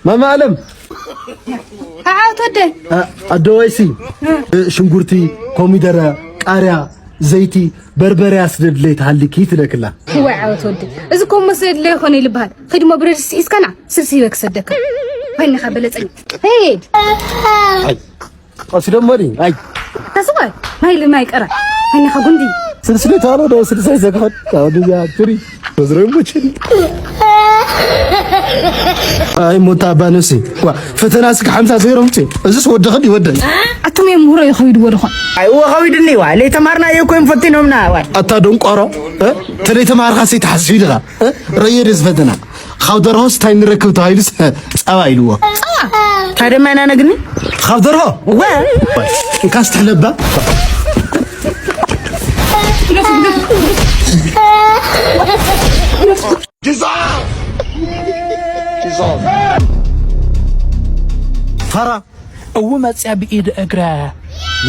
ማማ ኣለም። ዓወት ወደይ። ኣደዋይሲ ሽንጉርቲ፣ ኮሚደረ፣ ቃርያ፣ ዘይቲ፣ በርበረ ኣስደድለይ ተሃሊኪ ትለክላ። ወይ ዓወት ወደይ። እዚ ኮሞ ስለ ድለይ ይኾነ ይልበሃል። ኺድሞ ብረድስቲ ሒዝካና ስልሲ ይበክ ሰደካ። ወይንኻ በለጸኝ። ሄድ። ቀስ ደሞ ዲ ኣይ ተስፋ ማይ ልማይ ቀራ። ወይንኻ ጉንዲ። ስልስለ ታሎ ዶ ስልስለ ዘግፈት ታወዲያ ትሪ በዝረም ቦችን። ኣይ ሞታ ኣባ ነፍሲ ዋ ፈተና እስከ ሓምሳ ዜሮ ምጽ። እዚስ ወደኸ ይወደል። ኣቱም የምህሮ ይኸይድዎ ድኾን። ኣይ ወኸዊድኒ ዋ ለይተማርና እኮ እዮም ፈቲኖምና ዋ። ኣታ ደንቋሮ ተለይተማርካ ሰይተሓስቢ ድኻ ረየ ደዝፈተና ካብ ደርሆ ስታይ ንረክብ ተባሂሉስ ጸባ ኢልዎ። ጸባ? ታደማና ነግኒ? ካብ ደርሆ? ወ እንካስ ትሕለባ። ፋራ እው መጽያ ብኢድ እግረ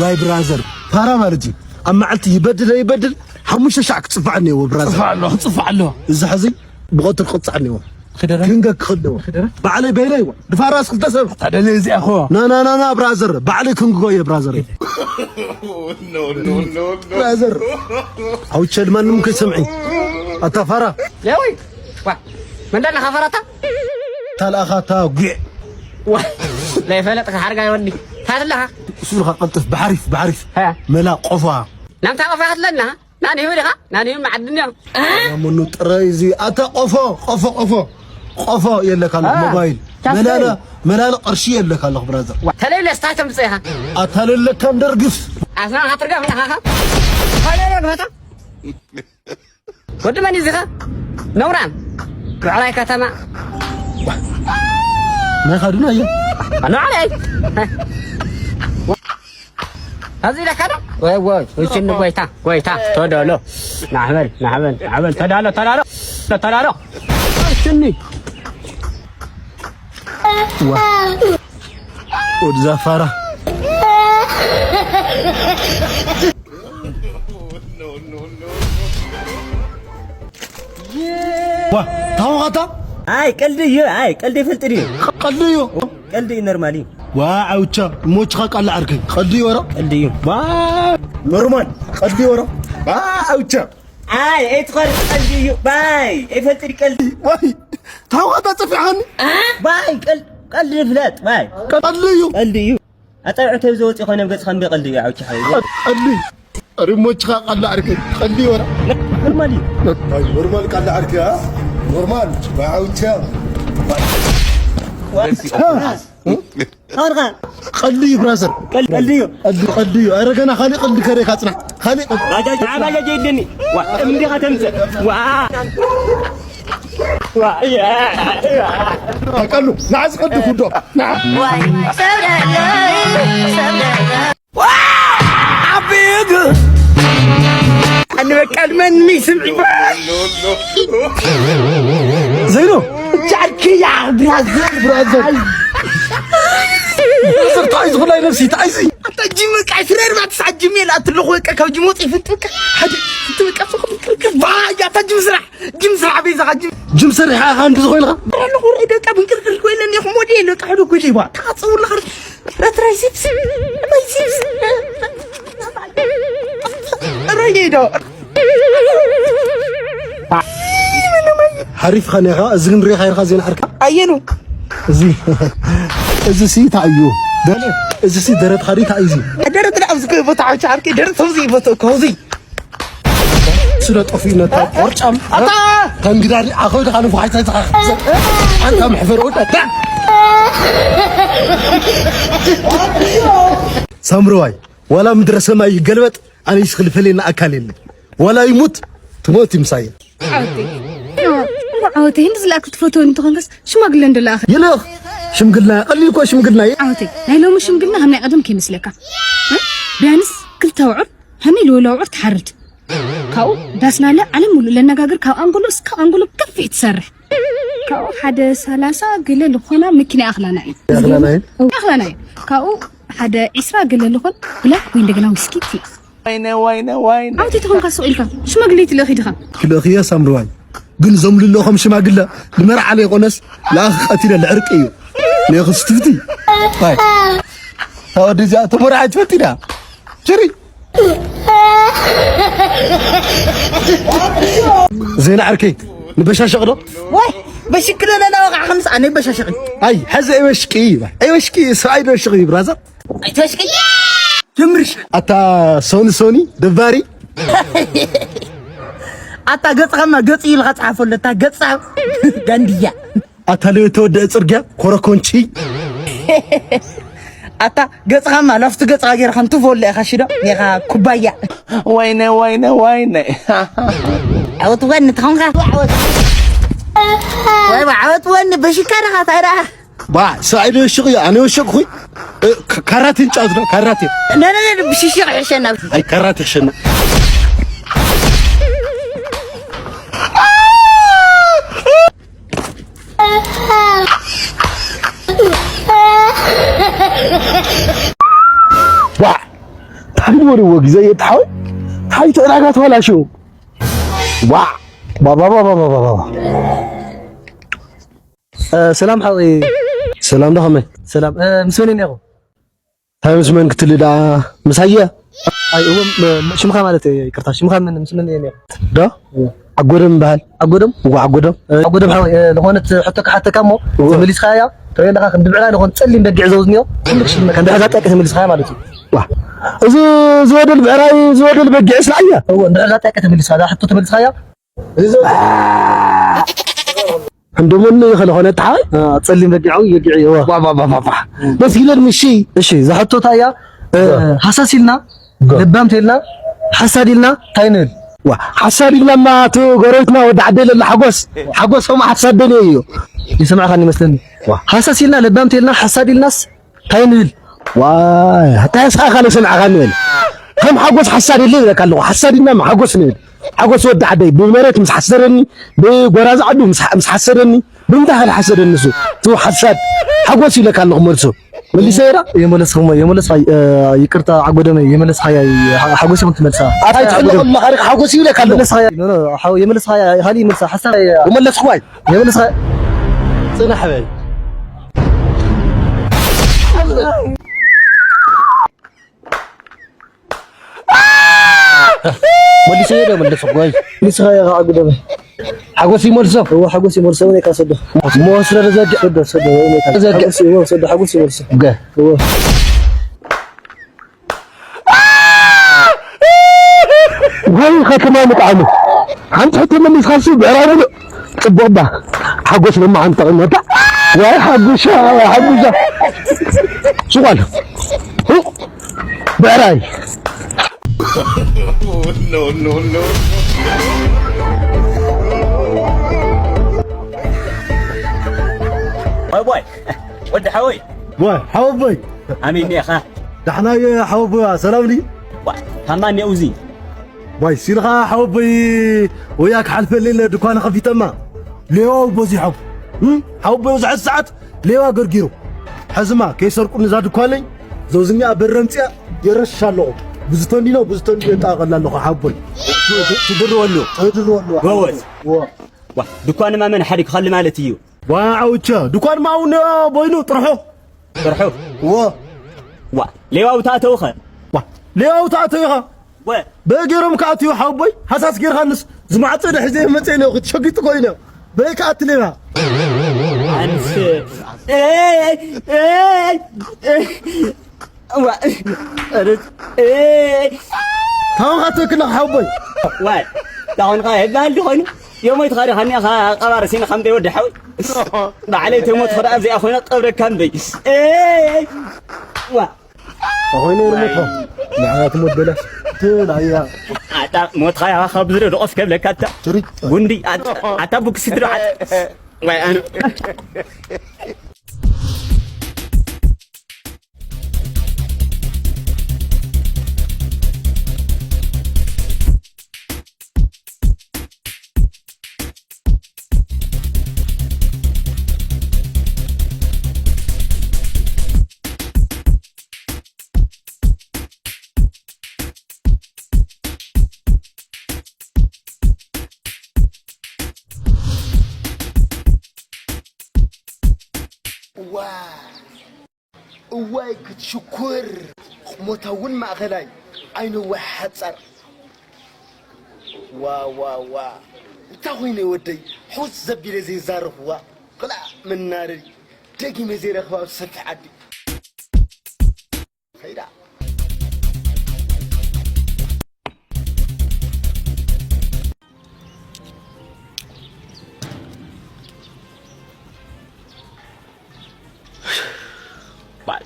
ዋይ ብራዘር ፋራ ማለት እዩ። ኣብ መዓልቲ ይበድል ይበድል ሓሙሽተ ሻዕ ክጽፋዕ እኒአዎ ብራዘር። ጽፋዕ ኣሎ፣ ጽፋዕ ኣሎ። እዚ ሕዚ ብቐትሪ ክቕጻዕ እኒአዎ። ክደረ? ክንገ ክኽደዎ። ክደረ? ባዕለይ በይነይ እዋ። ድፋራስ ክልተ ሰብ። ታደለ እዚኣ እኮ። ና፣ ና፣ ና፣ ና፣ ብራዘር። ባዕለይ ክንግጎ እየ ብራዘር። ብራዘር። ኣውቸ ድማ ንም ከይሰምዒ። ኣታ ፋራ። ያወይ። ዋ። መንዳና ካፈራታ? ታልኣኻታ ጉዕ። ዋ። ለይፈለጥካ ሓርጋ ይወኒ። ታትለኻ? እሱልኻ ቀልጥፍ ብሓሪፍ ብሓሪፍ። ሃ። መላ ቆፋ። ናምታ ቆፋ ክትለና? ናን ይሁን ኢኻ? ናን ይሁን መዓድን እዮም። ኣሞኑ ጥራይ እዚ ኣታ ቆፎ ቆፎ ቆፎ ቆፎ የለካ ኣለኹ ሞባይል መላለ መላለ ቅርሺ የለካ ኣለኹ ብራዘር። ተለይለ ስታይ ተምፅእ ኢኻ? ኣታ ለለካ እንደርግፍ። ኣስና ሃትርጋ ፍላኻኻ። ተለይለ ግፈታ። ወዲ መን እዩ እዚኸ? ነውራም ብዕራይ ከተማ። ናይ ካዱና እየ። ኣነ ዓለይ። ኣብዚ ኢለካ ዶ? ወይ ወይ፣ እሽኒ ጎይታ፣ ጎይታ፣ ተዳሎ። ናሕበል፣ ናሕበል፣ ናሕበል፣ ተዳሎ፣ ተዳሎ፣ ተዳሎ። እሽኒ። ዋ። ወድዛ ፋራ። ዋ፣ ታወቃታ? ኣይ ቀልዲ እዩ። ኣይ ቀልዲ ይፈልጥ ድዩ? ቀልዲ እዩ። ቀልዲ እዩ፣ ኖርማል እዩ። ዋ፣ ኣውቻ፣ ሞችኻ ቃል ዓርከይ። ቀልዲ እዩ ወሮ? ቀልዲ እዩ። ዋ፣ ኖርማል። ቀልዲ እዩ ወሮ? ዋ፣ ኣውቻ። ኣይ ኣይትኸል ቀልዲ እዩ። ባይ ኣይፈልጥ ድዩ ቀልዲ? ዋይ፣ ታወቃታ ጽፊዕኻኒ? ባይ ቀል- ቀልዲ ይፍለጥ። ባይ ቀልዲ እዩ። ቀልዲ እዩ። ኣጻብዕተይ ብዝወጽእ ኮይነ ኣብ ገጽካ እምቢ ቀልዲ እዩ ዓውቻ ሓወይ። ቀልዲ እዩ። ሪሞችኻ ቃላ ዓርከይ ቀልዲ ወራ። ኖርማል እዩ። ኖርማል ቃላ ዓርከይ አ? ኖርማል ባዓውቻ። ታወርኻ። ቀልዲ እዩ ብራዘር። ቀልዲ እዩ። ቀልዲ ቀልዲ እዩ። ኧረ ገና ካሊእ ቀልዲ ከሬካ ጽናሕ። ካሊእ ቀልዲ። ባጃጅ ዓ ባጃጅ የድልየኒ። ዋ እምዲኻ ተምጽእ። ዋ ዋ ያ ያ። ቀሉ ንዓዚ ቀልዲ ኩዶ ንዓ። ዓብይግ ኣንበቃል መን ሚስም ዘይኖ ጃርክያ ብራዘር ብራዘር እንታይ ዝኹላይ ነብሲ እንታይ ዚ ኣታ ጅም በቃ ስረር ባት ሳት ጅም የላ ትልኹ በቃ ካብ ጅም ወጥ ይፍንጥልካ ሓደ ፍንጥልካ ሱኹ ፍንጥልካ ባያ ኣታ ጅም ስራሕ ጅም ስራሕ ቤዛ ጅም ጅም ስራሕ ሃንድ ዝኾይልካ ኣለኹ ደቃ ብንቅርቅር ኮይነ ኔኹ ሞዴል በቃ ሕዶ ጎዴባ ታጽውልኻ ረትራይ ሲፕስ ማይ ሲፕስ ረጌዶ ሓሪፍ ኻኔኻ እዚ ግን ሪኻ ኢኻ ዜና ዓርካ ኣየኑ እዚ እዚ ሲ ታዩ እዚ ሲ ደረት ኻዲ ታዩ እዚ ደረት ዳ ኣብዚ ቦታ ዓርኪ ደረት ተውዚ ቦታ ከውዚ ስለ ጠፊኡ ነታ ቆርጫም ኣታ ተንግዳሪ ኣኸው ደኻ ንፉሓይታ ዝኻ ኣንታ መሕፈር ወዳ ዳ ሳምረዋይ ዋላ ምድረ ሰማይ ይገልበጥ ኣነ ይስኽል ፈሌና ኣካል የለ ዋላ ይሙት ትሞት ይምሳየ ዓወተይ እንዲ ዝለኣክ ትፈትወኒ እንተኾንከስ ሽማግለ እንዶ ለኣኸ ይልኽ ሽምግልና ቀሊል እኮ ሽምግልና እዩ ዓወተይ ናይ ሎሚ ሽምግልና ከም ናይ ቀደም ከይመስለካ እ? ቢያንስ ክልተ ኣውዕር ከመይ ልወለ ኣውዕር ትሓርድ ካብኡ ዳስናለ ዓለም ሙሉእ ለነጋግር ካብ ኣንጎሎ እስካብ ኣንጎሎ ከፊሕ ትሰርሕ ካብኡ ሓደ ሰላሳ ገለ ልኾና መኪና ይኣኽላና እዩ ይኣኽላና እዩ? ይኣኽላና እዩ ካብኡ ሓደ ዒስራ ገለ ልኾን ብላክ ወይ እንደገና ዊስኪ ትልእኽ ወይነ ወይነ ወይነ ዓውቲ ተኾንካ ሱቕ ኢልካ ሽማግሌ ትልእኽ ኢድኻ ክልእኽዮ ሳምርዋይ ግን ዞም ልልኦም ሽማግለ ልመርዓ ለይኮነስ ለኣኽ ቀቲለ ልዕርቂ እዩ ናይ ክስትፍቲ። ኣይ። ታወዲ እዚኣ ተመርዓት ፈቲዳ። ሽሪ። ዜና ዓርከይ፣ ንበሻሸቕ ዶ? ወይ፣ በሽክለ ለና ወቃዕ ከምስ ኣነ በሻሸቕ። ኣይ፣ ሐዚ ኣይበሽቂ እዩ። ኣይበሽቂ፣ ሰብኣይ ዶ ሽቂ እዩ፣ ብራዘር? ኣይትበሽቂ። ጀምርሽ። ኣታ ሶኒ ሶኒ፣ ደባሪ። ኣታ ገጽ ከማ ገጽ ኢልካ ጻሓፈሉ፣ ኣታ ገጽ ጋንድያ። ኣታ ለተወደአ ጽርግያ ኮረኮንቺ። ኣታ ገጽኻማ ላፍቲ ገጽኻ ጌርካ እንትፎለ ኢኻ ሽዶ ኔኻ ኩባያ። ወይነ፣ ወይነ፣ ወይነ። ዓወት ወኒ ተኾንካ፣ ዓወት። ወይ ባ ዓወት ወኒ በሽካ ደኻ ታይ ደኣ? ባ ሳይዶ ሽቕ፣ ኣነ ወሸቕኹይ። እ፣ ካ-፣ ካራቴ ንጫወት ነው፣ ካራቴ። ነነ ብሽሽቕ ይሕሸና። ኣይ ካራቴ ይሕሸና። ዋ! እንታይ ወርዎ ግዜ የትሓወይ? እንታይ ተራጋ ተበላሽው? ዋ! ባባ፣ ባባ፣ ባባ፣ ባባ። እ፣ ሰላም ሓወይ። ሰላም ዶ ከመይ? ሰላም። እ፣ ምስ መን እየ ነይሩ? እንታይ ምስ መን ክትብል ደኣ? ምሳየ? ኣይ፣ እወ፣ ም-፣ ሽምኻ ማለት እየ፣ ይቅርታ። ሽምኻ መን፣ ምስ መን እየ ነይሩ? ዶ? እወ። ኣጎደም ይበሃል። ኣጎደም? እወ፣ ኣጎደም። እ፣ ኣጎደም ሓወይ፣ እ፣ ዝኾነት ሕቶ ክሓተካ እሞ፣ እወ። ተመሊስካያ? ትሪኦ ኣለኻ፣ ክንዲ ብዕራይ ዝኾን ጸሊም በጊዕ ዘውዝ እኒኦ፣ ኩሉ ክሽልመካ። እንድሕር እዛ ጥያቄ ተመሊስካያ ማለት እዩ። ዋ፣ እዚ ዝወደል ብዕራይ፣ ዝወደል በጊዕ ስራየ? እወ፣ እንድሕር እዛ ጥያቄ ተመሊስካ፣ እዛ ሕቶ ተመሊስካያ? እዚ እንደሞኒ ይኸለ ኾነ ተሓይ? አ፣ ጸሊም በጊዕ ዓብይ በጊዕ እዩ። ዋ፣ ዋ፣ ዋ፣ ዋ፣ ዋ። ደስ ይለኒ፣ እሺ። እሺ፣ እዛ ሕቶ እንታይ እያ? እ፣ ዋ። ሃሳስ ኢልና ዋ። ለባም ተይልና፣ ሓሳድ ኢልና እንታይ ንብል? ዋ፣ ሓሳድ ኢልናማ እቲ ጎረቤትና ወዲ ዓደይ ለለ ሓጎስ፣ ሓጎስ ኸማ ሓሳድ ደልዮ እዩ። ይሰማዕካኒ ይመስለኒ። ዋ። ሃሳስ ኢልና ለባም ተይልና፣ ሓሳድ ኢልናስ እንታይ ንብል? ዋይ፣ ኣታ ስኻ ካልእ ሰምዕኻ ንብል። ከም ሓጎስ ሓሳድ የለ ይብለካ ኣለኹ። ሓሳድ ኢልናማ ሓጎስ ንብል። ሓጎስ ወዲ ዓደይ ብመሬት ምስ ሓሰረኒ፣ ብጎራዝ ዓዱ ምስ ሓ-፣ ምስ ሓሰረኒ፣ ብምንታይ ካልእ ሓሰረኒ እሱ? እቲ ሓሳድ ሓጎስ ይብለካ ኣለኹ መልሱ። መሊሰ እየ ዳ? የመለስኩሞ፣ የመለስካ፣ እ፣ ይቅርታ ዓጎደመ፣ የመለስካያ፣ ሓ-፣ ሓጎስ ይኹን ትመልሳ። ኣታ ኣይትሕለቕ ዓጎደመ። መኻሪኽ ሓጎስ ይብለካ ኣለኹ። የመለስካያ፣ ኖ፣ ኖ፣ ሓው-፣ የመለስካያ፣ ሃሊ ይመልሳ፣ ሓሳብ የመለስኩዋይ። የመለስካ ጽናሕ በል። መሊሰ እየ ዶ መለስኩ ወይ? ንስኻ ኢኻ ዓጉደመ። ሓጎስ ይመልሶ። እወ፣ ሓጎስ ይመልሶ፣ ወይ ነካ ሰዶ። ሞ ስለ ዘገ-፣ ሰዶ፣ ሰዶ፣ ወይ ነካ። ዘገ-፣ ሓጎስ፣ እወ፣ ሰዶ፣ ሓጎስ ይመልሶ። ገ-፣ እወ። ወይ ከተማ ምጣዕሙ። ሓንቲ ሕቶ መሊስካ እሱ ብዕራይ ሙሉእ። ጽቡቕ ባ። ሓጎስ ለማዓን ጠቒመታ። ወይ ሓጉሻ፣ ወይ ሓጉሻ። ሱቕ ኣለ። ሁ፣ ብዕራይ። ዋይ፣ ዋይ፣ ወዲ ሓወይ። ዋይ፣ ሓወቦይ። ኣሜን ዲኻ? ዳሕና እየ ሓወቦያ፣ ሰላም ድዩ? ዋይ፣ ታማን እየ ውዚ። ዋይ፣ ሲልኻ ሓወቦይ፣ ወያ ክሓልፈለይ ኢለ ድኳን ከፊተማ። ሌዋው በዚሖም። እም? ሓወቦይ፣ ኣብዚ ሕዚ ሰዓት ሌባ ገርጊሩ። ሕዝማ፣ ከይሰርቁኒ እዛ ድኳነይ፣ ዘውዝኛ በረምፅያ የረሻ ኣለኹ። ብዙተንዲ ነው፣ ብዙተንዲ የጣቐላ ኣለኹ ሓወቦይ። ትድርወሉ። ትድርወሉ። ጎበዝ። ወ። ዋ፣ ድኳንማ መን ሓዲግካሉ ማለት እዩ? ዋ፣ ዓውቻ፣ ድኳንማ እውን ቦይኑ ጥርሑ። ጥርሑ? ወ። ዋ፣ ሌባው ተኣተውኸ? ዋ፣ ሌባው ተኣተው ኢኻ? ወ። በገይሮም ከኣትዩ ሓወቦይ፣ ሃሳስ ጌርካ ንስ ዝማዕፀ ድሕሪ ዘይመፀ ኢለ ክትሸጊጡ ኮይነ። በይ ከኣት ሌባ። ኣንስ። ኤይ፣ ኤይ፣ ኤይ። ዋ፣ ርት-፣ ኤይ። ታውን ካተክላ ሓወቦይ። ዋይ፣ ታውን ካ ይባል ድኾኑ? የሞይ ትኻሪ ኻኒ ኻ ቀባር ሲን ኻም ደይ ወዲ ሓወይ። ባዕለይ ተሞት ኸዳ ኣብዚኣ ኾይነ ቀብረ ካም ደይ። ኤይ። ዋ። ኾይነ ርሞት። ንዓት ሞት በላ። ትላያ። ኣታ ሞት ኻያ ኻብ ዝረ ደቆስ ከብለካ ኣታ። ትሪ። ጉንዲ ኣታ፣ ኣታ ቡክሲ ትዶ ኣታ። ዋይ ኣነ። ዋ እዋይ ክትሽኩር ቁመታ እውን ማእኸላይ ዓይነዋ ሓፃር ዋ ዋ ዋ እንታይ ኮይነ ወደይ ሕውስ ዘቢለ ዘይዛረፍዋ ክላእ መናረሪ ደጊመ ዘይረኽባ ኣብ ሰፊሕ ዓዲ ኸይዳ ባይ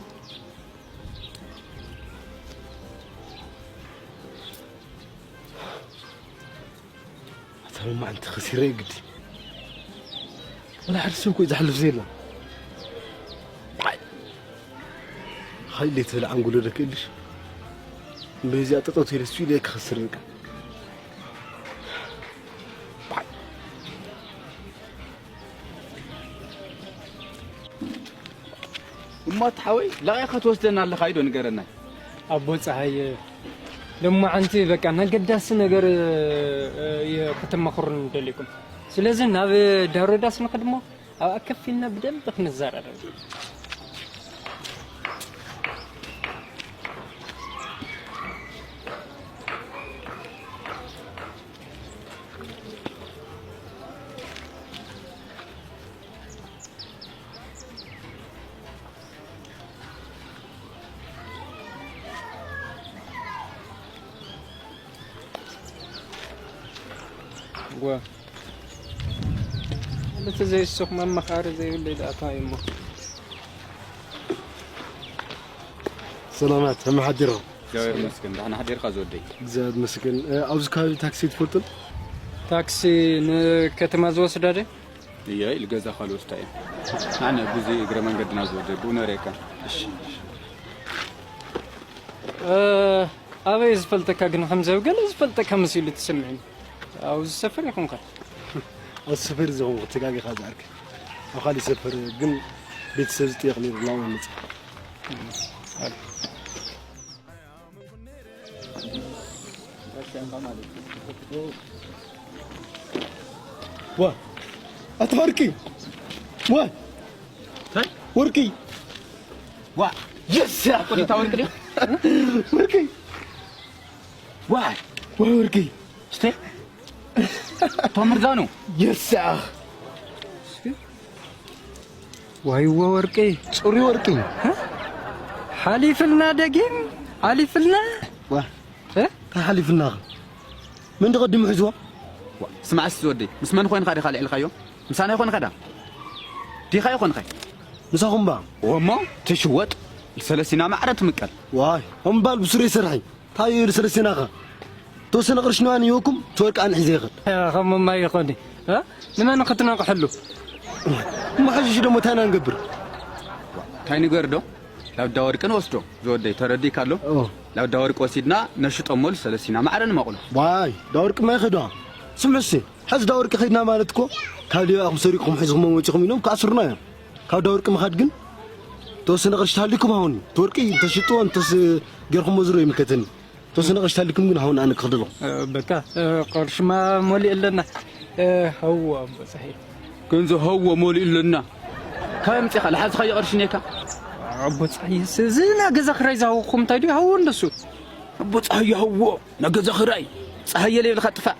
ኣታ ሎማዓንቲ ከሲረ ግዲ ወላ ሓደ ሰብ ኮይ ዝሓልፍ ዘየሎ ሓይሊ ትብል ዓንጉሎ ዶ ክእልሽ በዚኣ ጠጠው ተይለ ስዊለ ክኸስር በቃ እሞ እቲ ሓወይ ለቒኻ ትወስደና ኣለኻ እዩ ዶ ንገረናይ። ኣቦ ፀሃየ፣ ሎማዓንቲ በቃ ኣገዳሲ ነገር ከተማኽሩኒ ደሊኹም። ስለዚ ናብ ዳሮዳስ ንኽድ እሞ ኣብኣ ከፍ ኢልና ብደንቢ ክንዘራረብ። ዋ ነቲ ዘይስኹም ኣማኻሪ ዘይብለይ ደኣ እንታይ እሞ ሰላማት ከመይ ሓዲርኩም? እግዚኣብሔር ይመስገን። ደሕና ሓዲርካ ዝወደይ? እግዚኣብሔር ይመስገን። ኣብዚ ከባቢ ታክሲ ትፈልጡ? ታክሲ ንከተማ ዝወስዳ ደ? እየ ኢሉ ገዛ ካልወስዳ እየ ኣነ ብዙ እግረ መንገድና ዝወደ ብኡ ነሬካ ኣበይ ዝፈልጠካ ግን ከምዘብ ገለ ዝፈልጠካ መሲሉ ትስምዕኒ ኣብ ዝሰፍር ይኹንካ ኣብ ዝሰፈር ዝኹን ተጋጊኻ ዝኣርክ ኣብ ካሊእ ሰፈር ግን ቤተሰብ ዝጥየቕ ነይሩ ናብኡ መፅእ ዋ ኣታ ወርቂ ዋ እንታይ ወርቂ ዋ የስ ወርቂ ወርቂ ወርቂ ዋ ዋ ወርቂ እስቲ ቶምርዛኑ የስ ኣኽ ዋይዎ ወርቂ ጽሩይ ወርቂ ሓሊፍልና ደጊም ሓሊፍልና እንታይ ሓሊፍልና መን ተቐዲሙ ሒዝዎ ስማዕስ ዝወደይ ምስ መን ኮይንካ ዲኻ ልዕልካዮ ምሳና ይኾንካ ዳ ዲኻ ይኾንካ ምሳኹም ባ እሞ ትሽወጥ ሰለስቲና ማዕረ ትምቀል ዋይ እምባል ብስሩ ይሰርሐኝ ታዩ ሰለስቲናኻ ተወሰነ ቅርሽ ንዋን ይወኩም ትወርቂ ኣንሒ ዘይኽድ ከምማ ይኾኒ ንመን ክትነቕሐሉ እሞ ሓሽሽ ደሞ ታይና ንገብር እንታይ ንገር ዶ ላብዳ ወርቂ ንወስዶ ዝወደይ ተረዲእካ ኣሎ ላብዳ ወርቂ ወሲድና ነሽጦ እሞ ሰለስቲና ማዕረ ንመቕሎ ዋይ ዳ ወርቂ ማይ ኸዶ ስምዕሲ ሕዚ ዳ ወርቂ ኸድና ማለት እኮ ካብ ሊባኹም ሰሪቕኹም ሒዝኹም መፂኹም ኢሎም ክኣስሩና እዮም ካብ ዳ ወርቂ ምኻድ ግን ተወሰነ ቅርሺ ተሃሊኩም ሃውኒ እቲ ወርቂ እንተሽጥዎ እንተስ ገርኹሞ ዝሮ ይምልከተኒ ተወሰነ ቅርሺ ተሃሊኩም ግን ሃውኒ ኣነ ክኽደልኹም በቃ ቅርሽማ ሞሊእ ኣለና ሃዋ ኣቦ ፀሂ ገንዘብ ሃዋ ሞሊእ ኣለና ካብ ምፅኻ ልሓዝኻዮ ቅርሺ ኔካ ኣቦ ፀሂ እዚ ና ገዛ ክራይ ዝሃውኹም እንታይ ድዩ ሃዎ እንደሱ ኣቦ ፀሃየ ሃዎ ና ገዛ ክራይ ፀሃየ ለይብልካ ጥፋእ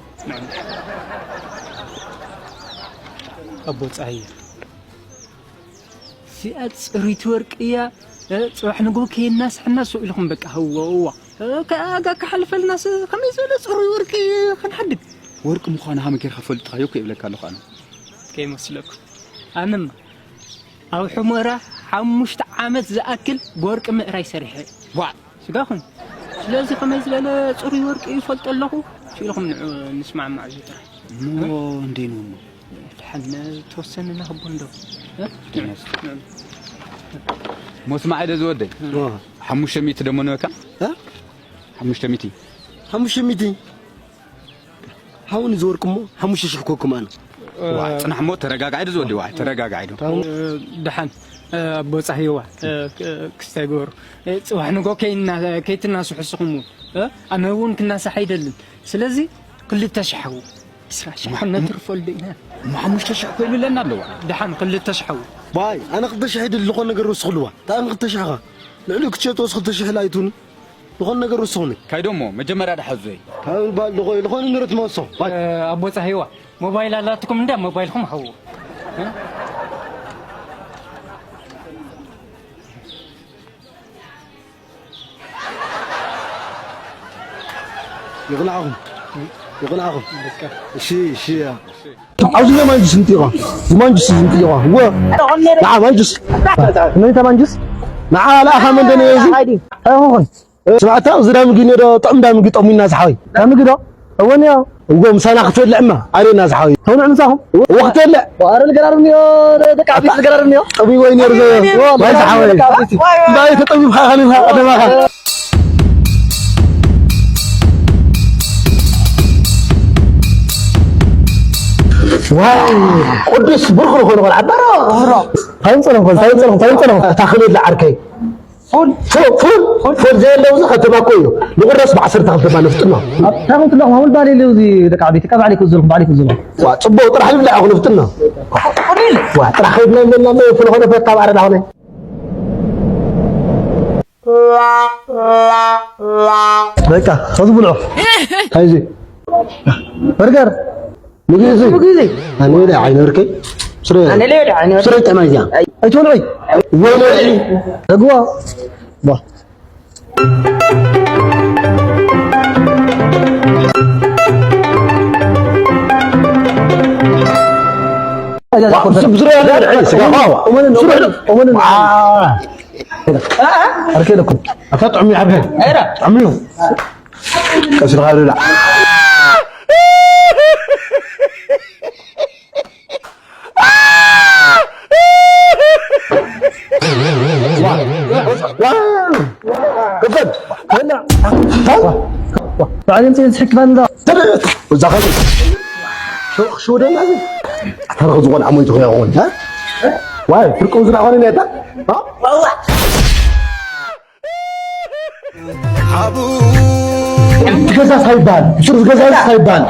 ኣቦ ፀሃየ እዚኣ ፅሪት ወርቂ እያ። ፅባሕ ንግሆ ከየናስሐና ሰው ኢልኩም በቃ ህወዋ ከኣጋ ክሓልፈልናስ ከመይ ዝበለ ፅሩይ ወርቂ ክንሓድግ ወርቂ ምዃኑ ሃመ ጌርካ ፈልጥኻዮ እኮ ይብለካ ኣለኹ ኣነ። ከይመስለኩም ኣነማ ኣብ ሑመራ ሓሙሽተ ዓመት ዝኣክል ብወርቂ ምእራይ ሰሪሐ ዋ ስጋኹም ስለዚ ከመይ ዝበለ ፅሩይ ወርቂ ይፈልጦ ኣለኹ ሽኢልኹም ንዑ ንስማዕማዕ እዩ ጥራይ እሞ እንዴ ነው እሞ ድሓን ተወሰነ ናኽቦ እንዶ ሞስማዕ ኢለ ዝወደይ ሓሙሽተ ሚእቲ ደሞ ንበካ ሓሙሽተ ሚእቲ ሓሙሽተ ሚእቲ ሓውን ዝወርቅ እሞ ሓሙሽተ ሽሕ ኮኩም ኣነ ጽናሕ እሞ ተረጋጋዒ ዝወዲ ዋ ተረጋጋዒ ዶ ድሓን ኣቦ ጻህይዋ ክስታይ ገበሩ ጽባሕ ንጎ ከይትናስሑ ስኹም ኣነ እውን ክናሳሕ ኣይደልን ስለዚ ክልተ ሽሕ ሓው እስራ ሽሕ ነትርፎ ልደ ኢና እሞ ሓሙሽተ ሽሕ ኮይኑ ኣለና ኣለዋ ድሓን ክልተ ሽሕ ሓው ባይ ኣነ ክልተ ሽሕ ይድል ዝኾነ ነገር ወስኽልዋ። ታን ክልተ ሽሕ ኻ ልዕሊ ክትሸጥዎስ ክልተ ሽሕ ላይቱኒ ዝኾነ ነገር ወስኹኒ። ካይዶሞ መጀመርያ ድሓዞይ። ካብ ባል ዝኾ ዝኾነ ንረት መወስኹ። ባይ ኣቦ ጻህይዋ ሞባይል ኣላትኩም እንዳ ሞባይልኩም ሐው። ይቕናዕኹም። ይቕናዕኹም። እሺ፣ እሺ፣ ያ። ኣብዚ ማንጁስ እንትይዋ። እዚ ማንጁስ እንትይዋ። ወ። ንዓ ማንጁስ። ነይታ ማንጁስ? ንዓ ለኣኻ መንደነ እዚ? ኣይኹን። ስማዕታ፣ እዚ ዳምጊ ነዶ፣ ጥዑም ዳምጊ ጠሙና ዝሓወይ። ዳምጊ ዶ? እወን ያው። እዎ፣ ምሳና ክትበልዕማ፣ ኣሬና ዝሓወይ። ተውንዕ ምሳኹም? እዎ፣ ክትበልዕ። ኣረ፣ ልገራርም እዮ፣ ደቂ ዓበይቲ ልገራርም እዮ። ጠቢቦ እዩ ነይሩ ዘ-፣ ዋይ፣ ዝሓወይ። ደቂ ዓበይቲ። እንታይ ተጠቢብካ፣ ካሊኻ፣ ቀደማኻ። ዋይ፣ ቅዱስ ብሩኽ ዝኾነ ቆልዓ፣ ባሮ፣ ባሮ። እንታይ ምጸሎም፣ እንታይ ምጸሎም፣ እንታይ ምጸሎም? እታ ክልል ዓርከይ። ፉል። ፉል፣ ፉል፣ ፉል። ፉል ዘየለው እዚ ከተማ እኮ እዩ። ንቑረስ ብዓሰርተ ክልተ ባለ ፍጥኖ። ኣብ ታሙን ትለኹም፣ ኣሙል ባል የለው እዚ ደቂ ዓበይቲ፣ ካብ ባዕለይ ክእዝዙልኩም፣ ባዕለይ ክእዝዙልኩም። ዋ፣ ጽቡቕ ጥራሕ ይብላዕ ኣኹ ንፍጥኖ። ዋ፣ ጥራሕ ከይድና ይብለና እሞ፣ ፉል ኾነ ፈታ ባዕረ ዳኹነ። በቃ፣ ኸዚ ብልዑ። እንታይ እዚ? በርገር። ምግቢ እዚ? ምግቢ እዚ? ኣነ ወደ ዓይነ ወርቀይ። ስረ-፣ ኣነ ለወደ ዓይነ ወርቀይ። ስረ ጠማይ እዚኣ። ኣይትበልዑይ። ወደ ዓይነ። ደግዋ። ዋ። ስብ ስረ ያለ ስጋ ዋ። እመንን፣ ስረ እመንን፣ እመንን። ዋ። ኣርከይ ለኩም። ኣታ ጥዑም እዩ ዓርከይ። ጥዑም እዩ። ቀስ ኢልካ ብላዕ። ክፈት። ባዕልን ጽዮን ዝሕክፋን እንዳ። እዛ ኸዚ። ሸው-፣ ሸውደና እዚ። ኣታ ኸዚ ቆልዓ ሞይቱ ኸይኸውን፣ እ? ዋይ፣ ፍርቁ ዝና ኾነ ነታ? እ? ሓቡ። ገዛ ሳይባል፣ ሱር ገዛ ሳይባል።